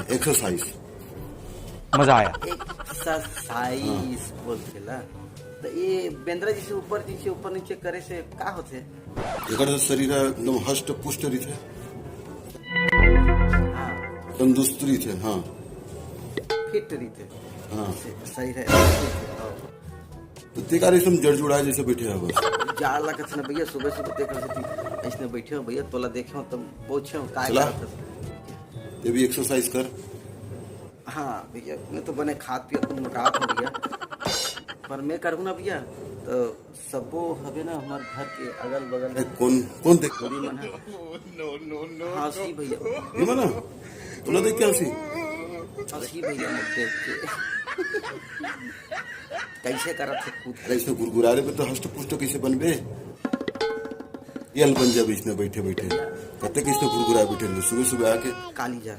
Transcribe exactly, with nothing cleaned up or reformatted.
Exercise. मजा आया। Exercise बोलथे ला। त ये बेंदरा जैसे ऊपर नीचे ऊपर नीचे करे से का होथे? एकर से शरीर एकदम हष्ट पुष्ट रहिथे। हाँ, तंदुरुस्त रहिथे। हाँ। फिट रहिथे। हाँ। से- सही रहे। तो ते का रे, एकदम जड़ जुड़ा जैसे बैठे हो बस। जाड़ लगत ना भैया, सुबह सुबह देख रहे थे ऐसने बैठे हो भैया, तोला देखे हो तब पूछे हो का चला। करत हस? ये भी एक्सरसाइज कर। हाँ भैया, मैं तो बने खात पियत मोटात हो भैया, पर मैं करूँ ना भैया तो सबो हवे ना हमारे घर के अगल बगल ए, कौन कौन देख? बूढ़ी मन है। हाँ सी भैया, ये मना, तोला देख के हंसी। हाँ सी भैया, मैं देख के कैसे करत है कूद। अरे, इसने गुरगुरारे पे तो हष्ट पुष्ट कैसे बनबे? ये हल बन जाबे इसने बैठे बैठे। कहते कि इसने गुरगुराए बैठे रहते, सुबह सुबह आके। काली जा